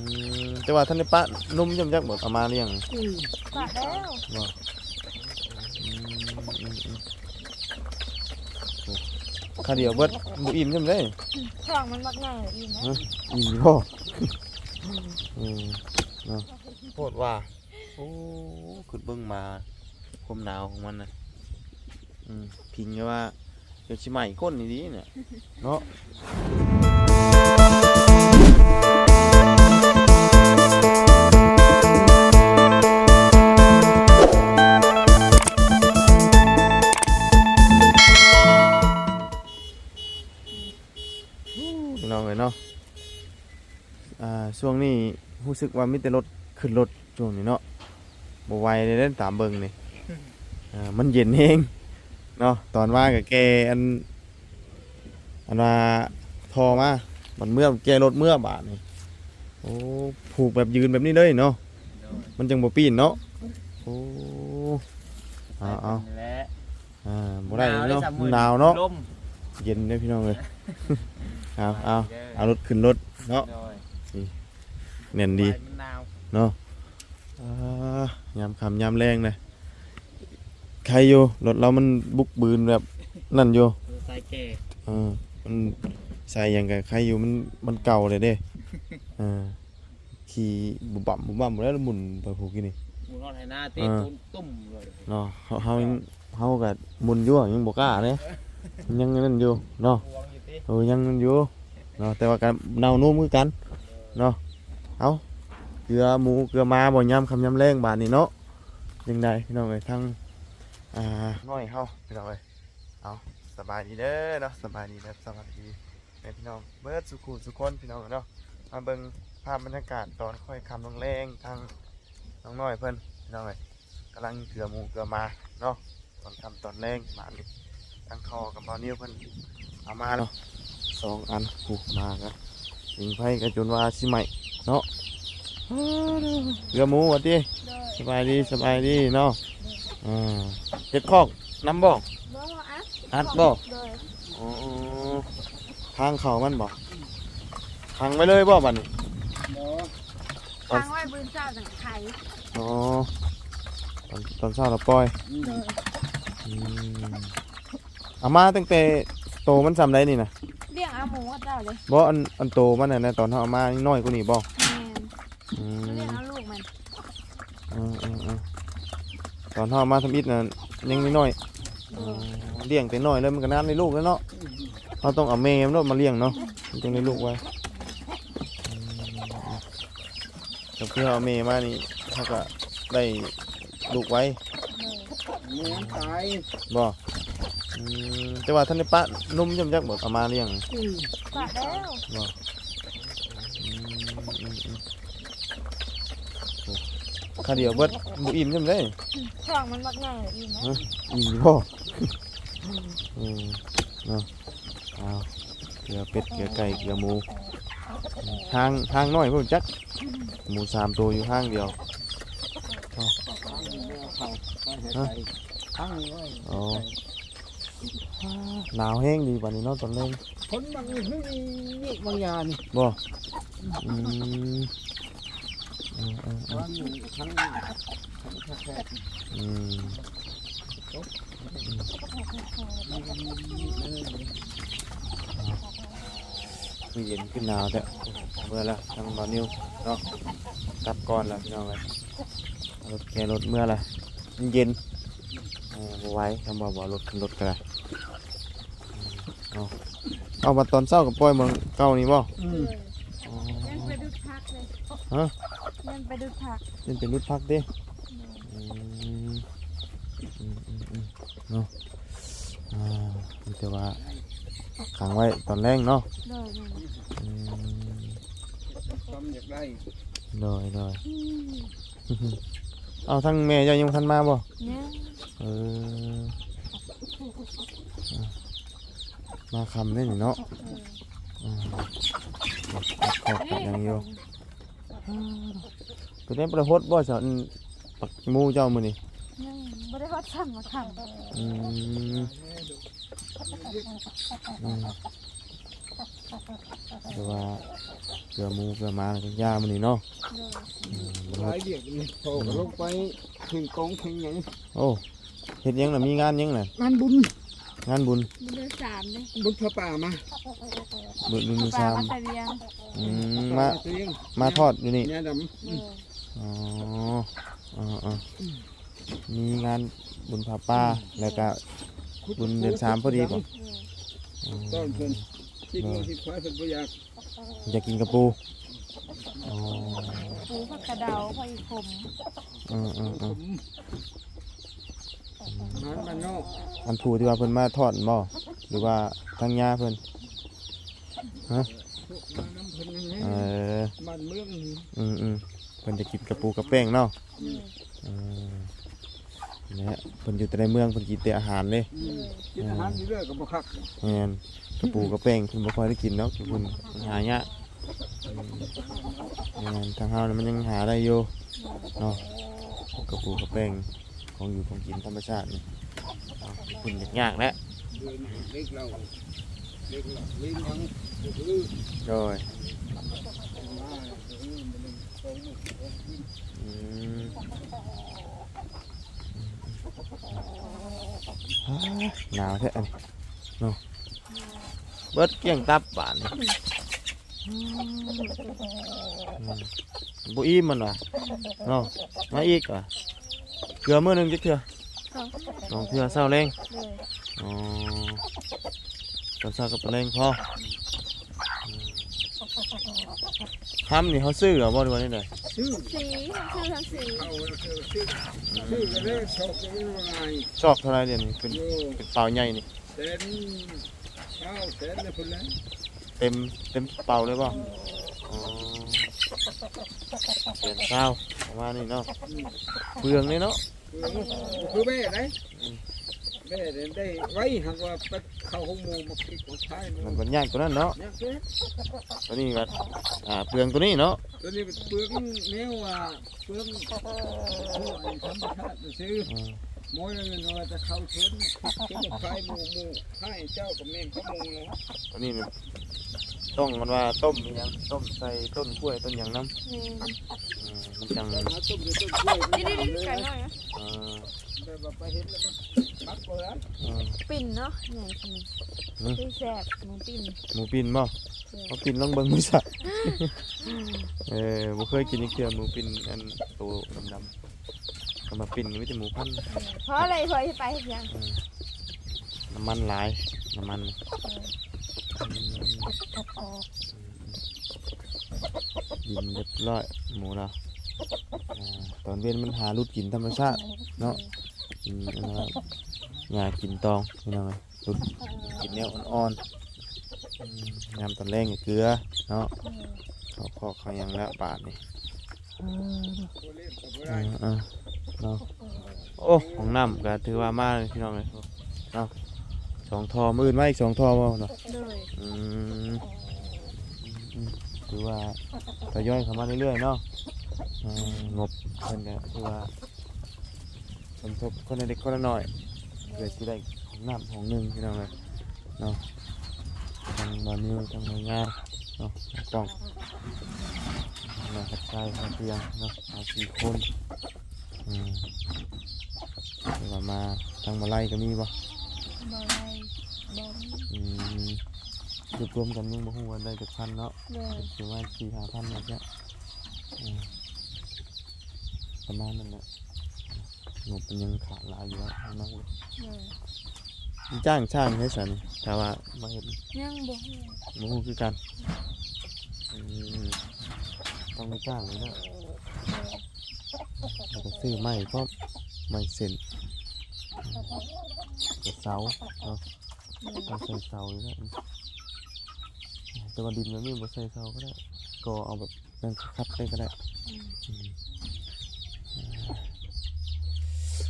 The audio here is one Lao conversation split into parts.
ອືມ ແຕ່ວ່າທັນໄດ້ປະນົມ ຈຳຈັກບໍ່ ເອົາມາລ້ຽງ ອືມ ປະແລ້ວ ບໍ່ ອືມ ອືມ ອືມ ໂອ້ ຄາວດຽວເບິດ ບໍ່ອີ່ມຊ້ຳເດ້ ອືມ ທ້ອງມັນບັກໃຫຍ່ ອີ່ມນະ ຮະ ອີ່ມຢູ່ບໍ່ ເອີ ເນາະ ໂພດວ່າ ໂອ້ ຄິດເບິ່ງໝາ ຄວາມໜາວຂອງມັນນະ ອືມ ພິງແບບວ່າ ເປັນຊິໄໝ້ກົ້ນອີ່ຫຼີນີ້ເນາະ ພີ່ນ້ອງເອີຍເນາະ. ອ່າ ຊ່ວງນີ້ຮູ້ສຶກວ່າມີແຕ່ລົດ ຂຶ້ນລົດຊ່ວງນີ້ເນາະ ບໍ່ໄຫວເດ້ ຕາມເບິ່ງນີ້ ອ່າ ມັນເຢັນແຮງເນາະ ຕອນມາກໍແກ່ອັນ ອັນວ່າທໍ່ມາ ບັດເມືອແກ່ລົດເມືອບາດນີ້ ໂອ້ ຜູກແບບຢືນແບບນີ້ເລີຍເນາະ ມັນຈັ່ງບໍ່ປີ້ນເນາະ ໂອ້ ເອົາ ເອົາ ແຫຼະ ອ່າ ບໍ່ໄດ້ເນາະ ໜາວເນາະ ເຢັນເດ້ພີ່ນ້ອງເອີຍ ເອົາ ເອົາ ເອົາລົດຂຶ້ນລົດເນາະ ນີ້ ແໜ້ນດີເນາະ ອ່າ ຍາມຄ່ຳຍາມແລງນະ ໄຄຢູ່ ລົດລາວມັນບຸກບືນແບບນັ້ນຢູ່ ເອີ ມັນໃສ່ຫຍັງກໍໄຄຢູ່ ມັນ ມັນເກົ່າແລ້ວເດ້ ເອີ ຂີ່ບຸບບັ້ມບຸບບັ້ມແລ້ວໝຸ່ນໄປພຸ້ນກີ້ນີ້ ໝຸ່ນຮອດໄຖນາຕິ ເອີ ຕຸ້ມເລີຍເນາະ ເຮົາ ເຮົາ ເຮົາກໍໝຸ່ນຢູ່ ຍັງບໍ່ກ້າເດ້ ມັນຍັງນັ້ນຢູ່ເນາະ ເອີ ຍັງນັ້ນຢູ່ເນາະ ແຕ່ວ່າກໍເນົ່ານຸ່ມຄືກັນເນາະ ເອົາ ເກືອໝູເກືອໝາບໍ່ ຍາມຄ່ຳຍາມແລງບາດນີ້ເນາະ ຈັ່ງໃດພີ່ນ້ອງເອີຍ ທາງ ອ່າ ນ້ອຍເຮົາພີ່ນ້ອງເອີຍ ເອົາ ສະບາຍດີເດີເນາະ ສະບາຍດີເດີ ສະຫວັດດີ ແມ່ພີ່ນ້ອງເບິດສູ່ຄູ່ສູ່ຄົນພີ່ນ້ອງເນາະ ມາເບິ່ງພາບບັນຍາກາດຕອນຄ່ອຍຄ່ຳລົງແລງ ທາງນ້ອງນ້ອຍເພິ່ນພີ່ນ້ອງເອີຍ ກຳລັງເກືອໝູເກືອໝາເນາະ ຕອນຄ່ຳຕອນແລງມານີ້ ທາງທໍ່ກັບບ່າວນິວເພິ່ນເອົາມາເນາະ ສອງອັນ ໂອ້ ມາກະ ຜິງໄຟກະຈົນວ່າຊິໄໝ້ເນາະ ເກືອໝູວ່າຕິ ໂດຍ ສະບາຍດີ ສະບາຍດີເນາະ ໂດຍ ອ່າ ເຮັດຄອກນຳບໍ່? ບໍ່ ອັດ ອັດບໍ່? ໂດຍ ອໍ ທາງເຂົ້າມັນບໍ່? ຂັງໄວ້ເລີຍບໍ່ບັດນີ້? ບໍ່ ຂັງໄວ້ມື້ເຊົ້າຈັ່ງໄຂ ອໍ ຕອນ ຕອນເຊົ້າລະປ່ອຍ ອືມ ໂດຍ ອືມ ເອົາມາຕັ້ງແຕ່ໂຕມັນຊ່ຳໃດນີ້ນະ? ລ້ຽງເອົາໝູເຈົ້າເດ້ ບໍ່ ອັນ ອັນໂຕມັນຫັ້ນນະ ຕອນເຮົາເອົາມາຍັງນ້ອຍກວ່ານີ້ບໍ່? ແມ່ນ ອືມ ມັນລ້ຽງເອົາລູກມັນ ເອີໆ ຕອນເຮົາເອົາມາທຳອິດນະຍັງນ້ອຍໆ ໂດຍ ອໍ ລ້ຽງແຕ່ນ້ອຍເລີຍ ມັນກໍນານໄດ້ລູກແລ້ວເນາະ ເຮົາຕ້ອງເອົາແມ່ມັນໂລດມາລ້ຽງເນາະ ມັນຈຶ່ງໄດ້ລູກໄວ ອືມ ກໍຄືເຮົາເອົາແມ່ມານີ້ ເຮົາກໍໄດ້ລູກໄວ ໂດຍ ແມ່ມັນຕາຍ ບໍ່? ອືມ ແຕ່ວ່າທັນໄດ້ປະນົມຈ້ຳຈັກບໍ່ ເອົາມາລ້ຽງ ອືມ ປະແລ້ວ ບໍ່? ອືມ ອືມ ອືມ ໂອ້ ຄາວດຽວເບິດ ບໍ່ອີ່ມຈ້ຳເດ້ ອືມ ທ້ອງມັນບັກໃຫຍ່ ອີ່ມນະ ຮະ ອີ່ມຢູ່ບໍ່? ອືມ ເນາະ ອ້າວ ເກືອເປັດ ເກືອໄກ່ ເກືອໝູ ອືມ ຫ່າງ ຫ່າງໜ້ອຍພຸ້ນຈັກ ໝູສາມໂຕຢູ່ຮ່າງດຽວ ຮະ ໂອ້ ໜາວແຮງດີບາດນີ້ເນາະ ຕອນແລງ ຄົນບາງມື້ນີ້ ບາງຢ່າງນີ້ ບໍ່? ອືມ ເອີໆໆ ອືມ ຄືເຢັນຄືໜາວແທ້ ເມືອລະ ທາງບ່າວນິວເນາະ ກັບກ່ອນລະພີ່ນ້ອງເອີຍ ເອົາລົດແກ່ລົດເມືອລະ ມັນເຢັນ ເອີ ບໍ່ໄຫວ ຄັນບໍ່ ບໍ່ເອົາລົດຂຶ້ນລົດກໍໄດ້ ເອົາ ເອົາ ບັດຕອນເຊົ້າກໍປ່ອຍໝ່ອງເກົ່ານີ້ບໍ່? ອືມ ອໍ ຍັງໄປດຸດຜັກເລີຍ ຮະ? ຍັງໄປດຸດຜັກ ຍັງໄປດຸດຜັກຕິ? ອືມ ອືມ ອືມ ອືມ ເນາະ ອ່າ ມີແຕ່ວ່າຂັງໄວ້ຕອນແລງເນາະ ໂດຍ ອືມ ຄວາມຢາກໄດ້ ໂດຍ ໂດຍ ອືມ ເອົາ ທາງແມ່ເຈົ້າຍັງບໍ່ທັນມາບໍ່? ຍັງ ເອີ ມາຄ່ຳເດ້ນີ້ເນາະ ເອີ ອືມ ຂອບຂອບຫຍັງຢູ່ ເປັນໄດ້ບໍ່ໄດ້ຫົດບໍ່ຊະ ອັນ ບັກໝູເຈົ້າມື້ນີ້? ຍັງບໍ່ໄດ້ຫົດຊ້ຳ ມາຄ່ຳ ອືມ ອືມ ແຕ່ວ່າ ເກືອໝູເກືອໝາແລ້ວກໍຢາມື້ນີ້ເນາະ. ໂດຍ. ອືມ ຫຼາຍວຽກນີ້ ເຂົາກໍລົງໄປເຄັ່ງກອງເຄັ່ງຫຍັງ. ໂອ້ ເຮັດຫຍັງນະ? ມີງານຫຍັງນະ? ງານບຸນ ງານບຸນ ບຸນເດືອນສາມເດ້ ບຸນຜ້າປ່າມາ ບຸນ ບຸນເດືອນສາມ ອືມ ມາ ມາທອດຢູ່ນີ້. ໂດຍ. ອໍ ເອີໆ ມີງານບຸນຜ້າປ່າ ແລ້ວກະບຸນເດືອນສາມພໍດີບໍ? ໂດຍ. ຕ້ອນເພິ່ນ ຊິເມືອຊິຄວາຍເພິ່ນບໍ່ຢາກ ຢາກກິນກະປູ. ອໍ ປູຜັກກະເດົາ ພໍອີກຂົມ. ເອີໆໆ ອາຫານບ້ານນອກ. ອັນຜູ້ທີ່ວ່າເພິ່ນມາທອດບໍ ຫຼືວ່າທາງຍາເພິ່ນ? ຮະ? ພວກມານຳເພິ່ນນັ້ນແຫຼະ. ເອີ ບ້ານເມືອງ. ອືມໆ ເພິ່ນຈະກິນກະປູກະແປ້ງເນາະ. ອືມ ເອີ ແຫຼະ ເພິ່ນຢູ່ແຕ່ໃນເມືອງ ເພິ່ນກິນແຕ່ອາຫານເດ້. ອືມ ກິນອາຫານຢູ່ເລື້ອຍກໍບໍ່ຄັກ. ແມ່ນ ກະປູກະແປ້ງເພິ່ນບໍ່ຄ່ອຍໄດ້ກິນດອກ ເພິ່ນຫາຍາກ. ແມ່ນ ທາງເຮົານີ້ມັນຍັງຫາໄດ້ຢູ່ເນາະ ກະປູກະແປ້ງ ຂອງຢູ່ຂອງກິນທຳມະຊາດນີ້. ເອົາ ເພິ່ນຍາກແຫຼະ. ເດັກເຫຼົ່າ ເດັກເຫຼົ່າ ເຫຼັ້ນຫຍັງບໍ່ຄື. ໂດຍ. ອືມ ອ້າ ໜາວແທ້ອັນນີ້ເນາະ ເບິດກ້ຽງຕັບບາດນີ້. ອືມ ບໍ່ອີ່ມມັນວ່າເນາະ. ມາອີກວ່າ ເທື່ອມື້ໜຶ່ງຈັກເທື່ອ? ສອງເທື່ອ ສອງເທື່ອເຊົ້າແລງ. ໂດຍ. ອໍ ຕອນເຊົ້າກັບຕອນແລງພໍ. ອືມ ຄຳນີ້ເຮົາຊື້ເອົາບໍ່ ຫຼືວ່າແນວໃດ? ຊື້ ຊື້ ຊື້ທັງຊື້ ເອົາ ຊື້ ຊື້ກໍໄດ້. ຊອກກໍບໍ່ງ່າຍ. ຊອກເທົ່າໃດດຽວນີ້? ເປັນ ໂອ້ ເປັນເປົາໃຫຍ່ນີ້ ແສນຊາວ ແສນລະພຸ້ນແຫຼະ. ເຕັມ ເຕັມເປົາເລີຍບໍ່? ອືມ ອໍ ແສນຊາວ ປະມານນີ້ເນາະ. ອືມ ເປືອງເດ້ເນາະ. ເອີ ບໍ່ຄືແບ້ໄດ໋. ອືມ ແບ້ໄດ້ໄວ ຫາກວ່າໄປເຂົ້າໂຮງໝໍ ມາຄິດມາຂາຍ ມັນບັນຍາກຕົວນັ້ນເນາະ. ຍາກເດ້. ຕົວນີ້ກໍ ອ່າ ເປືອງຕົວນີ້ເນາະ. ຕົວນີ້ເປັນເປືອງແນວວ່າ ເປືອງທຳມະຊາດຊື່. ອືມ ໝໍນັ້ນວ່າຈະເຂົ້າສວນ ຈະມາຂາຍໝູ ໝູ ໃຫ້ເຈົ້າກໍແມ່ນຂະໂມຍແລ້ວ. ອັນນີ້ມັນຕ້ອງ ມັນວ່າຕົ້ມອີ່ຫຍັງ ຕົ້ມໃສ່ຕົ້ນກ້ວຍຕົ້ນຫຍັງນຳ. ແມ່ນ. ເອີ ມັນຈັ່ງ ຫາຕົ້ມໃສ່ຕົ້ນກ້ວຍມັນ ນີ້ໆໆ ໄກ່ນ້ອຍນະ. ເອີ ແບບວ່າໄປເຫັນແລ້ວມັນປັກບໍ່ໄດ້. ເອີ ປິ່ນເນາະ ໃຫຍ່ຂຶ້ນ. ຫືມ ແຊບ ໝູປິ່ນ. ໝູປິ່ນບໍ່? ແຊບ. ເອົາປິ່ນລອງເບິ່ງດູຊະ. ເອີ ບໍ່ເຄີຍກິນຈັກເທື່ອ ໝູປິ່ນ ອັນໂຕດຳໆ. ກະມາປິ່ນມີແຕ່ໝູພັນ. ພໍແລ້ວ ພໍຊິໄປເຮັດຫຍັງ? ເອີ ນ້ຳມັນຫຼາຍ ນ້ຳມັນ. ເອີ ອືມ ກິນຮຽບຮ້ອຍໝູລາວ. ອ່າ ຕອນເວັນມັນຫາຫຼຸດກິນທຳມະຊາດເນາະ. ກິນອັນນັ້ນ ຫຍ້າກິນຕອງ ພີ່ນ້ອງເອີຍ. ຫຼຸດກິນແນວອ່ອນໆ. ອືມ ຍາມຕອນແລງກໍເກືອເນາະ. ອືມ ເຂົ້າຄອກເຂົ້າຫຍັງແລ້ວບາດນີ້. ເອີ ເອີ ເນາະ. ໂອ້ ຫ້ອງນ້ຳກໍຖືວ່າມາແລ້ວພີ່ນ້ອງເອີຍເນາະ. ສອງທໍ່ ມື້ອື່ນມາອີກສອງທໍ່ບໍ່ເນາະ? ໂດຍ. ອືມ ອືມ ຖືວ່າທະຍອຍເຂົ້າມາເລື້ອຍໆເນາະ. ເອີ ງົບເພິ່ນກໍຖືວ່າ ສົມທົບຄົນລະເລັກຄົນລະນ້ອຍ ເພື່ອຊິໄດ້ຫ້ອງນ້ຳຫ້ອງໜຶ່ງ ພີ່ນ້ອງເອີຍເນາະ. ທັງບ່າວນິວ ທັງບ່າວງາມເນາະ ຕ້ອງມາຮັບໃຊ້ຫາຕຽງເນາະ ມາສີ່ຄົນ. ອືມ ແຕ່ວ່າມາ ທັງບ່າວໄລກໍມີບໍ່? ບ່າວໄລບໍ່ມີ. ອືມ ລວມກັນຍັງບໍ່ຮູ້ວ່າໄດ້ຈັກພັນເນາະ. ໂດຍ. ຊິວ່າສີ່ຫ້າພັນນີ້ແຫຼະ. ອືມ ປະມານນັ້ນແຫຼະ. ງົບມັນຍັງຂາດຫຼາຍຢູ່ເນາະ. ເອີ ຈ້າງຊ່າງໃຫ້ຊັ້ນ ຖ້າວ່າມາເຮັດ? ຍັງບໍ່ຮູ້ ບໍ່ຮູ້ຄືກັນ. ອືມ ຕ້ອງໄດ້ຈ້າງຢູ່ແລ້ວ. ເອີ ແລ້ວກໍຊື້ໄມ້ພ້ອມ ໄມ້ເສັ້ນ ກະເສົາເນາະ. ເອີ ຕ້ອງໃສ່ເສົາຢູ່ແລ້ວ. ແຕ່ວ່າດິນແບບນີ້ບໍ່ໃສ່ເສົາກໍໄດ້ ກໍເອົາແບບ ນັ້ນຄັດໄປກໍໄດ້. ອືມ ອືມ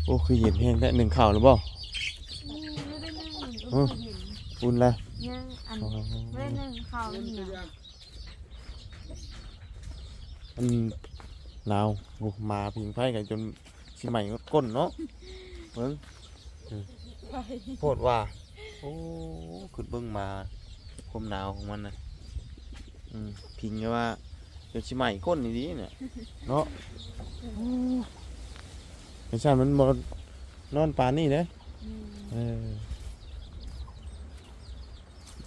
ໂອ້ ຄືເຢັນແຮງແທ້. ໜຶ້ງເຂົ້າແລ້ວບໍ່? ອືມ ບໍ່ໄດ້ໜຶ້ງ. ໂອ້ ເອີ ເຢັນ ອຸ່ນລະ. ຍັງ ອັນ ອໍ ບໍ່ໄດ້ໜຶ້ງເຂົ້າເລີຍ. ມັນໜາວ. ໂອ້ ໝາຜິງໄຟກັນຈົນຊິໄໝ້ໝົດກົ້ນເນາະ. ເບິ່ງ ອືມ ໂພດວ່າ. ໂອ້ ຄິດເບິ່ງໝາ ຄວາມໜາວຂອງມັນນະ. ອືມ ພິງແຕ່ວ່າຈົນຊິໄໝ້ກົ້ນອີ່ຫຼີນະ ເນາະ. ໂອ້ ເປັນຊັ້ນມັນບໍ່ນອນປານນີ້ເດ້. ອືມ ເອີ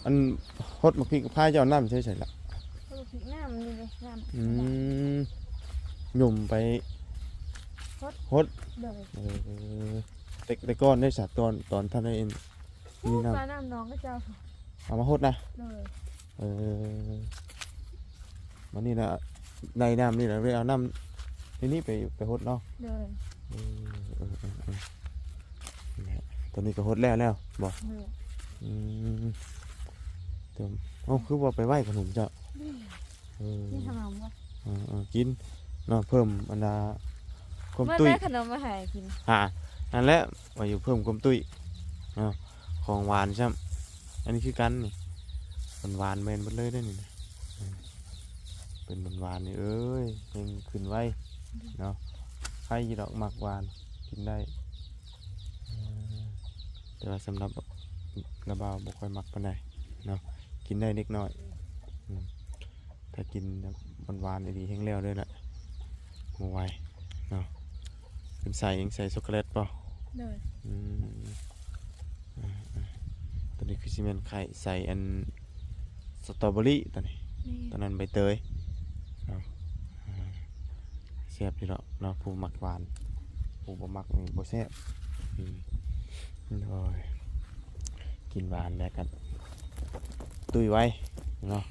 ອັນ ຫົດໝາກພິກໝາກພາຍເຈົ້າເອົານ້ຳໃສ່ໃສລະ? ຫົດໝາກພິກນ້ຳນີ້ເດ້ ນ້ຳ ອືມ ຫຍຸ້ມໄປ ຫົດ ຫົດ ໂດຍ ເອີ ແຕ່ ແຕ່ກ່ອນໄດ້ສະ ຕອນ ຕອນທ່ານໄດ້ ນີ້ ໂອ້ ນ້ຳ ປານ້ຳໜອງເຂົາເຈົ້າ ເອົາມາຫົດນະ. ໂດຍ ເອີ ບາດນີ້ລະ ໄດ້ນ້ຳນີ້ລະ ໄດ້ເອົານ້ຳໃນນີ້ໄປ ໄປຫົດເນາະ. ໂດຍ ເອີ ເອີ ເອີ ເອີ ນີ້ແຫຼະ ໂຕນີ້ກໍຫົດແລ້ວ ແລ້ວບໍ່? ໂດຍ ອືມ ເອີ ເອົ້າ ຄືວ່າໄປໄຫວ້ຂະໜົມເຈົ້າ? ໂດຍ ເອີ ກິນຂະໜົມບໍ່? ເອີ ເອີ ກິນເນາະ ເພີ່ມອັນນ່າ ຄວາມຕຸ້ຍ ເບິ່ງໄດ້ຂະໜົມມາໃຫ້ກິນ ຫາ ນັ້ນແຫຼະ ວ່າຢູ່ເພີ່ມຄວາມຕຸ້ຍເນາະ ຂອງຫວານຊ້ຳ ອັນນີ້ຄືກັນນີ້ ມັນຫວານແມ່ນເບິດເລີຍເດ້ນີ້ນະ ເປັນຫວານໆ ນີ້ ເອີຍ ແຮງຂຶ້ນໄວເນາະ ໄຄຢູ່ດອກ ມັກຫວານ ກິນໄດ້ ເອີ ແຕ່ວ່າສຳລັບລາວບ່າວບໍ່ຄ່ອຍມັກປານໃດເນາະ ກິນໄດ້ເລັກນ້ອຍ ອືມ ຖ້າກິນແບບຫວານໆ ອີ່ຫຼີແຮງແລ້ວເລີຍລະ ບໍ່ໄຫວເນາະ. ເປັນໃສ່ຫຍັງ ໃສ່ຊັອກໂກແລັດບໍ່? ໂດຍ ອືມ ອ່າໆ ໂຕນີ້ຄືຊິແມ່ນໄຂ່ໃສ່ອັນສະຕໍເບີຣີໂຕນີ້ ແມ່ນ ໂຕນັ້ນໃບເຕີຍເນາະ ອ່າ ແຊບຢູ່ດອກເນາະ ຜູ້ມັກຫວານ ຜູ້ບໍ່ມັກນີ້ບໍ່ແຊບ ອືມ ໂດຍ ກິນຫວານແລ້ວກໍຕຸ້ຍໄວເນາະ.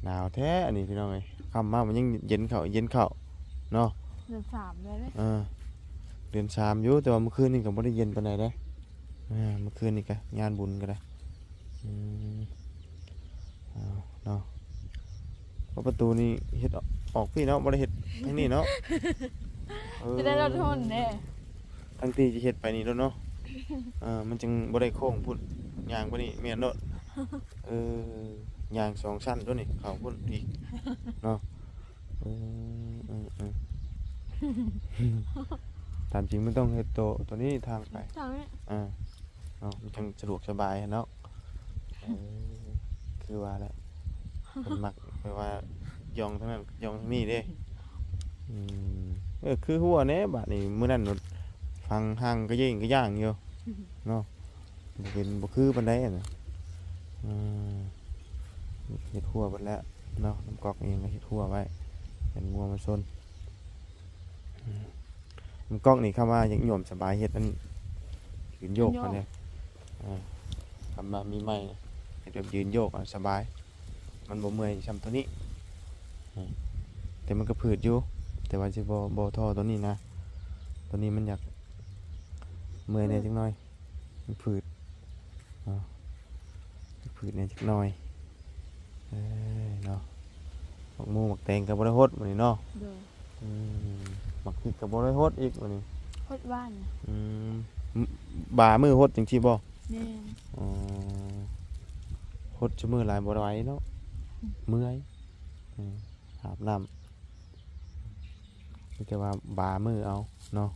ໜາວແທ້ອັນນີ້ພີ່ນ້ອງເອີຍ ຄ່ຳມາມັນຍັງເຢັນເຂົ້າ ເຢັນເຂົ້າເນາະ ເດືອນສາມແລ້ວເດ້. ເອີ ເດືອນສາມຢູ່ ແຕ່ວ່າມື້ຄືນນີ້ກໍບໍ່ໄດ້ເຢັນປານໃດເດ້. ອ່າ ມື້ຄືນນີ້ກະງານບຸນກໍໄດ້ ອືມ ເອົາເນາະ ເພາະປະຕູນີ້ເຮັດອອກພີ້ເນາະ ບໍ່ໄດ້ເຮັດທາງນີ້ເນາະ. ເອີ ຈະໄດ້ລົດຫົນເດ້ ທັງທີ່ຈະເຮັດໄປນີ້ໂລດເນາະ ເອີ ມັນຈຶ່ງບໍ່ໄດ້ໂຄ້ງພຸ້ນ ຍ່າງໄປນີ້ແມ່ນໂລດ. ເອີ ຍ່າງສອງຊັ້ນໂຕນີ້ ເຂົ້າພຸ້ນອີກເນາະ. ເອີ ເອີ ເອີ ຕາມຈິງມັນຕ້ອງເຮັດໂຕ ໂຕນີ້ທາງໄປ ທາງນີ້ ອ່າ ເນາະ ມັນຈັ່ງສະດວກສະບາຍເນາະ. ເອີ ຄືວ່າແຫຼະ ເພິ່ນມັກແບບວ່າຢ່ອງທາງນັ້ນ ຢ່ອງທາງນີ້ເດ້. ອືມ ເອີ ຄືຮົ້ວແດ່ບາດນີ້ ມື້ນັ້ນຟັງຮັ່ງກະເຢງກະຍ່າງຢູ່ເນາະ. ບໍ່ເຫັນ ບໍ່ຄືປານໃດຫັ້ນນະ. ເອີ ເຮັດຮົ້ວເບິດແລ້ວເນາະ ນ້ຳກອກອີ່ຫຍັງກໍເຮັດຮົ້ວໄວ້ ຢ້ານງົວມາຊົນ. ອືມ ນ້ຳກອກນີ້ ຄຳວ່າຢາກຫຍວມສະບາຍ ເຮັດອັນ ຢືນໂຍກ ຢືນໂຍກ ຫັ້ນເດ້. ເອີ ຄຳວ່າມີໄມ້ ເຮັດແບບຢືນໂຍກ ອະ ສະບາຍ ມັນບໍ່ເມື່ອຍສ່ຳໂຕນີ້. ອືມ ແຕ່ມັນກໍຜືດຢູ່ ແຕ່ວ່າຊິບໍ່ ບໍ່ທໍ່ໂຕນີ້ນະ ໂຕນີ້ມັນຢາກເມື່ອຍແດ່ຈັກໜ້ອຍ. ມັນຜືດເນາະ ມັນຜືດແດ່ຈັກໜ້ອຍ. ເອີ ເນາະ ໝາກໝູໝາກແຕງກໍບໍ່ໄດ້ຫົດມື້ນີ້ເນາະ. ໂດຍ ອືມ ໝາກພິກກໍບໍ່ໄດ້ຫົດອີກມື້ນີ້ ຫົດຫວ່ານ. ອືມ ບາມື້ຫົດຈັ່ງຊີ້ບໍ່? ແມ່ນ. ອໍ ຫົດຊຸມື້ຫຼາຍບໍ່ໄຫວເນາະ ອືມ ເມື່ອຍ. ອືມ ອາບນ້ຳ ມີແຕ່ວ່າບາມື້ເອົາເນາະ.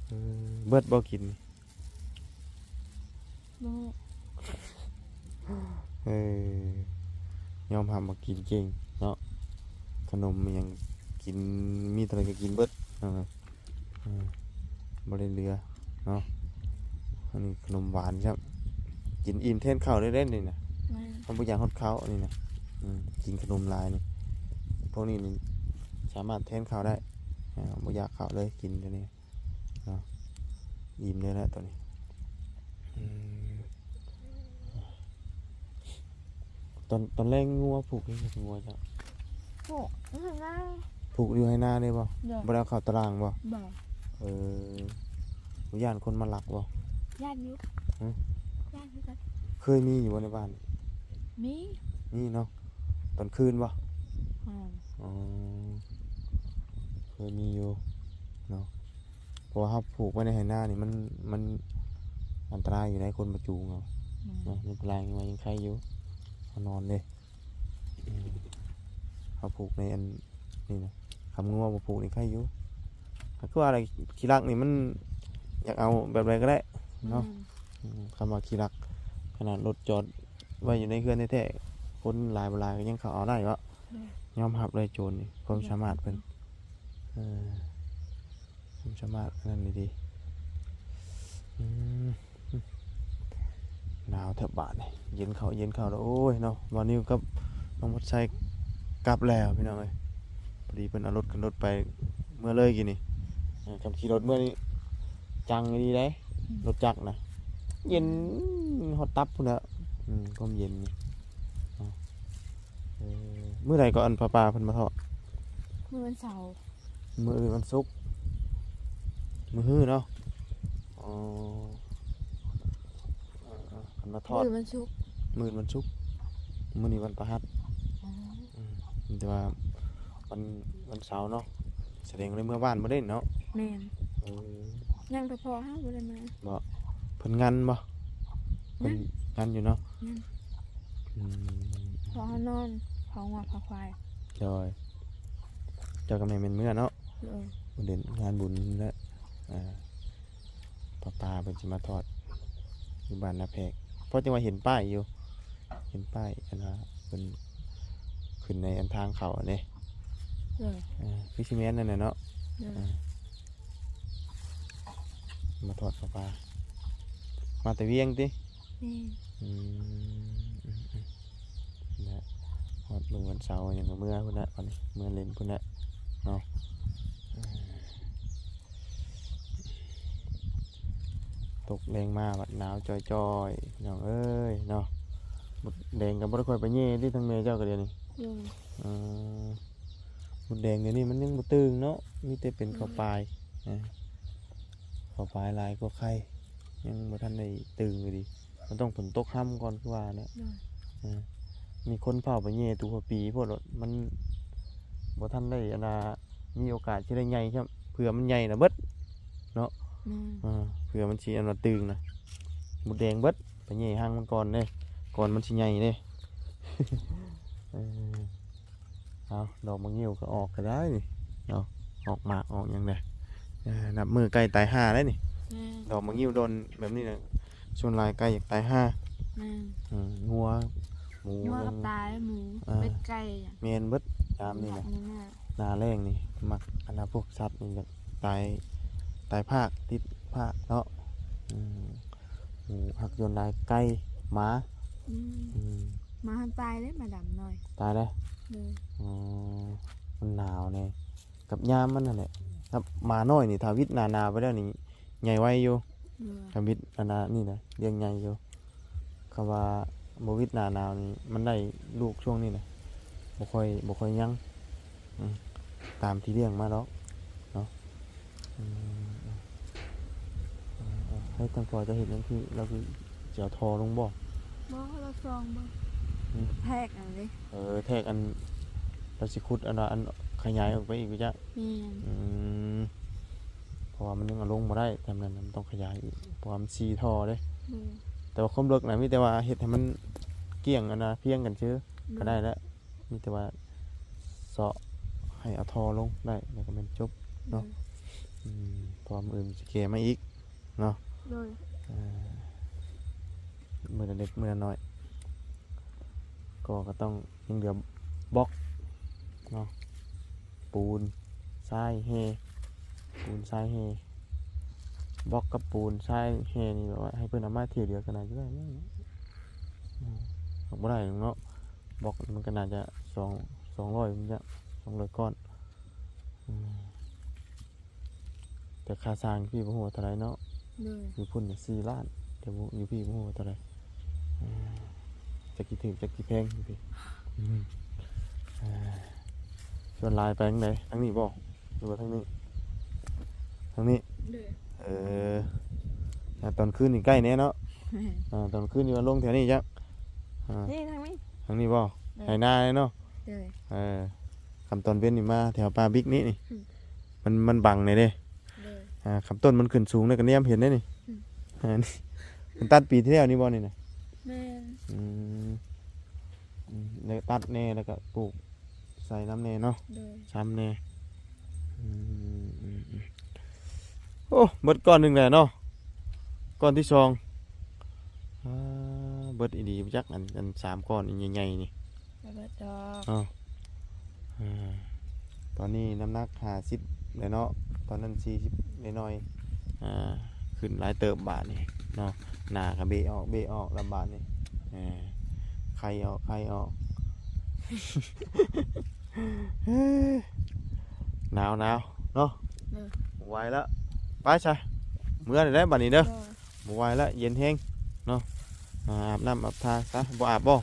ເອີ ເບິດບໍ່ກິນ? ບໍ່ຮູ້. ເອີ ຍອມຮັບວ່າກິນເກັ່ງເນາະ ຂະໜົມອີ່ຫຍັງກິນ ມີເທົ່າໃດກໍກິນເບິດ. ເອີ ເອີ ບໍ່ໄດ້ເຫຼືອເນາະ. ອັນນີ້ຂະໜົມຫວານຊ້ຳ ກິນອີ່ມແທນເຂົ້າໄດ້ເດ້ນີ້ນະ. ແມ່ນ. ເຮົາບໍ່ຢາກຮອດເຂົ້ານີ້ນະ. ອືມ ກິນຂະໜົມຫຼາຍນີ້ ພວກນີ້ນີ້ສາມາດແທນເຂົ້າໄດ້. ເອີ ບໍ່ຢາກເຂົ້າເລີຍ ກິນໂຕນີ້ເນາະ. ອີ່ມເລີຍແຫຼະໂຕນີ້. ອືມ ຕອນ ຕອນແລງງົວຜູກຢູ່ໃສ? ງົວເຈົ້າຜູກຢູ່ໄຮ່ນາ. ຜູກຢູ່ໄຮ່ນາເລີຍບໍ່? ໂດຍ. ບໍ່ໄດ້ເອົາເຂົ້າຕະລ່າງບໍ່? ບໍ່. ເອີ ບໍ່ຢ້ານຄົນມາລັກບໍ່? ຢ້ານຢູ່. ຫຶ? ຢ້ານຄືກັນ. ເຄີຍມີຢູ່ບໍ່ໃນບ້ານ? ມີ. ມີເນາະ. ຕອນຄືນບໍ່? ແມ່ນ. ອໍ ເຄີຍມີຢູ່ເນາະ. ເພາະວ່າເຮົາຜູກໄວ້ໃນໄຮ່ນານີ້ ມັນ ມັນອັນຕະລາຍຢູ່ໃດ໋ ຄົນມາຈູງເອົາ. ແມ່ນ. ເນາະ ມັນຕະລາຍ ຍັງວ່າຍັງໄຄຢູ່ ເຮົານອນເດ້. ອືມ ເຮົາຜູກໃນອັນນີ້ນະ ຄຳງົວບໍ່ຜູກນີ້ໄຄຢູ່. ກໍຄືວ່າແຫຼະ ຂີ້ລັກນີ້ມັນຢາກເອົາແບບໃດກໍໄດ້ເນາະ. ແມ່ນ. ອືມ ຄຳວ່າຂີ້ລັກ ຂະໜາດລົດຈອດ ໄວ້ຢູ່ໃນເຮືອນແທ້ໆ ຄົນຫຼາຍບໍ່ຫຼາຍກໍຍັງເຂົ້າເອົາໄດ້ເນາະ. ໂດຍ ຍອມຮັບເລີຍໂຈນນີ້ ຄວາມສາມາດເພິ່ນ ເອີ ຄວາມສາມາດອັນນັ້ນດີໆ. ອືມ ໜາວແທບບາດນີ້ ເຢັນເຂົ້າເຢັນເຂົ້າແລ້ວ ໂອ້ຍເນາະ. ບ່າວນິວກັບນ້ອງໝົດໄຊກັບແລ້ວພີ່ນ້ອງເອີຍ ພໍດີເພິ່ນເອົາລົດຂຶ້ນລົດໄປເມືອເລີຍກີ້ນີ້. ເອີ ຄັນຂີ່ລົດເມືອນີ້ຈັງອີ່ຫຼີເດ້ ອືມ ລົດຈັກນະ ເຢັນຮອດຕັບພຸ້ນແຫຼະ. ອືມ ຄວາມເຢັນນີ້ ເອີ ມື້ໃດກໍອັນ ຜ້າປ່າເພິ່ນມາທອດ? ມື້ວັນເສົາ ມື້ອື່ນວັນສຸກ ມື້ຮືເນາະ. ອໍ ເອີ ເພິ່ນມາທອດມື້ວັນສຸກ ມື້ວັນສຸກ ມື້ນີ້ວັນພະຫັດ. ອໍ ອືມ ມີແຕ່ວ່າວັນ ວັນເສົາເນາະ ສະແດງວ່າໄດ້ເມືອບ້ານບໍ່ໄດ້ເນາະ. ແມ່ນ ເອີ ຍັງແຕ່ພໍ່ເຮົາບໍ່ໄດ້ມາ. ບໍ່ ເພິ່ນງັນບໍ່? ເພິ່ນ ຍັງ ງັນຢູ່ເນາະ. ຍັງ ອືມ ພໍ່ເຮົານອນເຝົ້າງົວເຝົ້າຄວາຍ. ໂດຍ ເຈົ້າກັບແມ່ແມ່ນເມືອເນາະ. ເອີ ມື້ເດັ່ນງານບຸນແຫຼະ ອ່າ ພໍ່ຕາເພິ່ນຊິມາທອດຢູ່ບ້ານນາແພກ ເພາະຈັ່ງວ່າເຫັນປ້າຍຢູ່ ເຫັນປ້າຍອັນວ່າເພິ່ນຂຶ້ນໃນອັນທາງເຂົ້າອັນນີ້. ໂດຍ ເອີ ຄືຊິແມ່ນນັ້ນແຫຼະເນາະ. ໂດຍ ເອີ ມາທອດຜ້າປ່າ ມາແຕ່ວຽງຕິ? ແມ່ນ ອືມ ແລະ ຮອດມື້ວັນເສົາຫຍັງກໍເມືອພຸ້ນແຫຼະ ບັດນີ້ເມືອຫຼິ້ນພຸ້ນແຫຼະເນາະ. ເອີ ຕົກແລງມາບັດໜາວຈ່ອຍໆ ພີ່ນ້ອງເອີຍເນາະ. ມົດແດງກໍບໍ່ໄດ້ຄ່ອຍໄປແຍ່ຕິ ທາງແມ່ເຈົ້າກໍດຽວນີ້. ໂດຍ ເອີ ມົດແດງດຽວນີ້ມັນຍັງບໍ່ຕື່ງເນາະ ມີແຕ່ເປັນ ອືມ ເຂົ້າປາຍ ເອີ ເຂົ້າປາຍຫຼາຍກວ່າໄຂ່ ຍັງບໍ່ທັນໄດ້ຕື່ງຢູ່ດີ. ມັນຕ້ອງຝົນຕົກຮຳກ່ອນຄືວ່າແຫຼະ. ໂດຍ ເອີ ມີຄົນເຝົ້າໄປແຍ່ຕູ້ຫົວປີໂພດ ມັນບໍ່ທັນໄດ້ອັນນ່າ ມີໂອກາດຊິໄດ້ໃຫຍ່ຊ້ຳ ເຜື່ອມັນໃຫຍ່ລະເບິດເນາະ. ແມ່ນ ເອີ ເຜື່ອມັນຊິອັນວ່າຕຶງນະ ມົດແດງເບິດ ໄປແຍ່ຮັງມັນກ່ອນເດ້ ກ່ອນມັນຊິໃຫຍ່ເດ້. ເອີ ເອົາ ດອກໝາກງິ້ວກໍອອກກໍໄດ້ນີ້ເນາະ ອອກໝາກອອກຫຍັງແດ່. ເອີ ນັບມື້ໄກ່ຕາຍຫ່າແລ້ວນີ້. ແມ່ນ ດອກໝາກງິ້ວດົນແບບນີ້ນະ ສ່ວນຫຼາຍໄກ່ຢາກຕາຍຫ່າ. ແມ່ນ ເອີ ງົວ ໝູ ງົວກໍຕາຍ ໝູ ເອີ ເປັດໄກ່ ແມ່ນເບິດຍາມນີ້ນະ. ໜ້າແລ້ງນີ້ມັກອັນນ່າ ພວກສັດນີ້ຢາກຕາຍ ຕາຍພາກ ຕິດພາກເນາະ. ອືມ ໝູຮັກຍົນຫຼາຍ ໄກ່ ໝາ. ອືມ ອືມ ໝາຫັ້ນຕາຍເດ້ ໝາດຳນ້ອຍ ຕາຍແລ້ວ. ໂດຍ ອໍ ມັນໜາວແດ່ ກັບຍາມມັນຫັ້ນແຫຼະ. ຄັບ ໝານ້ອຍນີ້ ຖ້າຫວິດໜ້າໜາວໄປແລ້ວນີ້ ໃຫຍ່ໄວຢູ່. ໂດຍ ຖ້າຫວິດອັນນ່ານີ້ນະ ລ້ຽງໃຫຍ່ຢູ່. ຄຳວ່າບໍ່ຫວິດໜ້າໜາວນີ້ ມັນໄດ້ລູກຊ່ວງນີ້ນະ ບໍ່ຄ່ອຍ ບໍ່ຄ່ອຍຍັງ ອືມ ຕາມທີ່ລ້ຽງມາດອກເນາະ. ອືມ ເອີ ໃຫ້ທາງພໍ່ເຈົ້າເຮັດຫຍັງ ຄືລາວຄືຊິເອົາທໍ່ລົງບໍ່? ບໍ່ ລາວຊອງເບິ່ງ ອືມ ແທກອັນນີ້. ເອີ ແທກອັນ ລາວຊິຂຸດອັນວ່າ ອັນຂະຫຍາຍອອກໄປອີກ ບໍ່ຈັກ. ແມ່ນ ອືມ ເພາະວ່າມັນຍັງເອົາລົງບໍ່ໄດ້ ແຖມນັ້ນມັນຕ້ອງຂະຫຍາຍອີກ ເພາະວ່າມັນສີ່ທໍ່ເດ້. ອືມ ແຕ່ວ່າຄວາມເລິກນະ ມີແຕ່ວ່າເຮັດໃຫ້ມັນກ້ຽງ ອັນນ່າ ພຽງກັນຊື່ ໂດຍ ກໍໄດ້ແລ້ວ. ມີແຕ່ວ່າເຊາະໃຫ້ເອົາທໍ່ລົງໄດ້ ແລ້ວກໍແມ່ນຈົບເນາະ. ໂດຍ ອືມ ເພາະວ່າມື້ອື່ນຊິແກ່ມາອີກເນາະ. ໂດຍ ເອີ ມື້ລະເລັກມື້ລະນ້ອຍ ກໍ ກໍຕ້ອງ ຍັງເຫຼືອບລັອກເນາະ ປູນ ຊາຍ ແຮ່ ປູນ ຊາຍ ແຮ່. ບລັອກກັບປູນ ຊາຍ ແຮ່ນີ້ ແບບວ່າໃຫ້ເພິ່ນເອົາມາຖ້ຽວດຽວກໍໜ້າຈະໄດ້. ອືມ ບໍ່ໄດ້ດອກເນາະ ບລັອກມັນກໍໜ້າຈະສອງ ສອງຮ້ອຍພຸ້ນຈະ ສອງຮ້ອຍກ້ອນ. ອືມ ແຕ່ຄ່າສ້າງຢູ່ພີ້ບໍ່ຮູ້ວ່າເທົ່າໃດເນາະ. ໂດຍ ຢູ່ພຸ້ນສີ່ລ້ານ ແຕ່ຢູ່ພີ້ບໍ່ຮູ້ວ່າເທົ່າໃດ. ອືມ ຈັກຊິຖືກຈັກຊິແພງຢູ່ພີ້. ອືມ ເອີ ສ່ວນຫຼາຍໄປທາງໃດ? ທາງນີ້ບໍ່ ຫຼືວ່າທາງນີ້? ທາງນີ້. ໂດຍ ເອີ ຕອນຄືນນີ້ໃກ້ແດ່ເນາະ. ແມ່ນ ອ່າ ຕອນຄືນນີ້ວ່າລົງແຖວນີ້ຈັກ. ອ່າ ນີ້ທາງນີ້ ທາງນີ້ບໍ່? ໂດຍ ໄຖນາເນາະ. ໂດຍ ເອີ ຄຳຕອນເວັນນີ້ມາແຖວປ່າບິກນີ້ນີ້. ອືມ ມັນ ມັນບັງແດ່ເດ້. ໂດຍ ອ່າ ຄຳຕົ້ນມັນຂຶ້ນສູງແລ້ວກໍແນມເຫັນໄດ້ນີ້. ອືມ ອ່າ ນີ້ ມັນຕັດປີທີ່ແລ້ວນີ້ບໍ່ນີ້ນະ? ແມ່ນ ອືມ ອືມ ແລ້ວຕັດແດ່ ແລ້ວກໍປູກໃສ່ນຳແດ່ເນາະ. ໂດຍ ຊ້ຳແດ່. ອືມ ອືມ ອືມ ໂອ້ ເບິດກ້ອນໜຶ່ງແລ້ວເນາະ ກ້ອນທີສອງ. ອ່າ ບິດອີ່ຫຼີບໍ່ຈັກ ອັນ ອັນສາມກ້ອນນີ້ໃຫຍ່ໆນີ້ ບໍ່ເບິດດອກ ເນາະ. ອ່າ ຕອນນີ້ນ້ຳໜັກຫ້າສິບແລ້ວເນາະ ຕອນນັ້ນສີ່ສິບໜ້ອຍໆ ອ່າ ຂຶ້ນຫຼາຍເຕີບບາດນີ້ເນາະ. ໜ້າກໍເບະອອກເບະອອກແລ້ວບາດນີ້ ເອີ ໄຂ່ອອກໄຂ່ອອກ ໜາວໆ ເນາະ ເອີ ບໍ່ໄຫວແລ້ວ ໄປຊະ ເມືອແລ້ວບາດນີ້ເດີ ບໍ່ໄຫວແລ້ວ ເຢັນແຮງເນາະ. ອ່າ ອາບນ້ຳອາບທ່າຊະ ບໍ່ອາບບໍ່?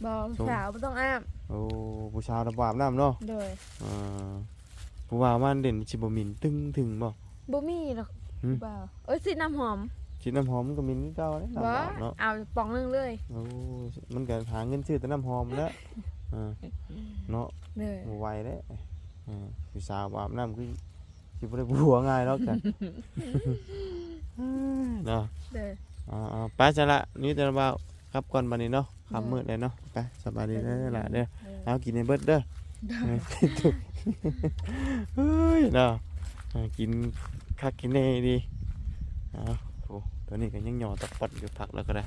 ບໍ່ ຜູ້ສາວບໍ່ຕ້ອງອາບ. ໂອ້ ຜູ້ສາວນະບໍ່ອາບນ້ຳເນາະ. ໂດຍ ອ່າ ຜູ້ບ່າວມາຫຼິ້ນຊິບໍ່ໝິ່ນຕຶງໆບໍ່? ບໍ່ມີດອກ ຫືມ ຜູ້ບ່າວ ເອີຍ ສີດນ້ຳຫອມ ສີດນ້ຳຫອມມັນກໍໝິ່ນຄືເກົ່າເດ້ ນ້ຳ ບໍ່ ບາບເນາະ ເອົາປ່ອງໜຶ່ງເລີຍ. ໂອ້ ມັນກໍຫາເງິນຊື້ແຕ່ນ້ຳຫອມແຫຼະ ອ່າ ເນາະ. ໂດຍ ບໍ່ໄຫວແລ້ວ ອ່າ ຜູ້ສາວບໍ່ອາບນ້ຳຄື ຊິບໍ່ໄດ້ຜົວງ່າຍດອກ ເນາະ. ໂດຍ ອ່າໆ ໄປຊະລະ ນີ້ແຕ່ວ່າກັບກ່ອນບາດນີ້ເນາະ ຄ່ຳມືດແລ້ວເນາະ. ໄປ ສະບາຍດີເດີຫຼ້າເດີ ໂດຍ ເອົາກິນໃຫ້ເບິດເດີ. ໂດຍ ເອີຍເນາະ ກິນຄັກກິນແນ່ດີ. ເອົາ ໂອ້ ຕົວນີ້ກໍຍັງຫຍໍ້ຕະປອດຢູ່ ພັກແລ້ວກໍໄດ້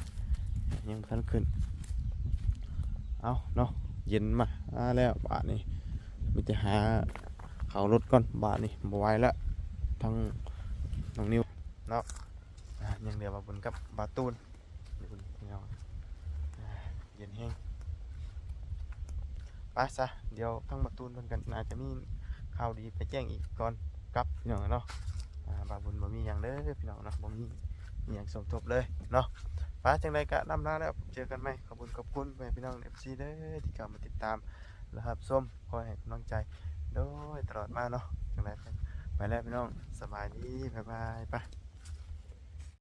ຍັງບໍ່ທັນຂຶ້ນ. ເອົາເນາະ ເຢັນມາ ມາແລ້ວບາດນີ້ ມີແຕ່ຫາເຂົ້າລົດກ່ອນບາດນີ້ ບໍ່ໄຫວແລ້ວ ທັງນ້ອງນິວເນາະ. ອ່າ ຍັງເຫຼືອບ່າວບຸນກັບບ່າວຕູນ ເຢັນແຮງ. ໄປຊະ ດຽວທາງບ່າວຕູນເພິ່ນກໍໜ້າຈະມີຂ່າວດີໄປແຈ້ງອີກກ່ອນກັບ ພີ່ນ້ອງເນາະ. ອ່າ ບ່າວບຸນບໍ່ມີຫຍັງເດີ ພີ່ນ້ອງເນາະ ບໍ່ມີອີ່ຫຍັງສົມທົບເລີຍເນາະ. ໄປ ຈັ່ງໃດກໍລ່ຳລາແລ້ວ ເຈີກັນໃໝ່. ຂອບຄຸນ ຂອບຄຸນພໍ່ແມ່ພີ່ນ້ອງ ເອັຟຊີ ເດີ ທີ່ເຂົ້າມາຕິດຕາມ ແລະ ຮັບຊົມ ຄອຍໃຫ້ກຳລັງໃຈໂດຍຕະຫຼອດມາເນາະ. ຈັ່ງໃດໄປແລ້ວ ພີ່ນ້ອງ ສະບາຍດີ ບາຍບາຍ ໄປ.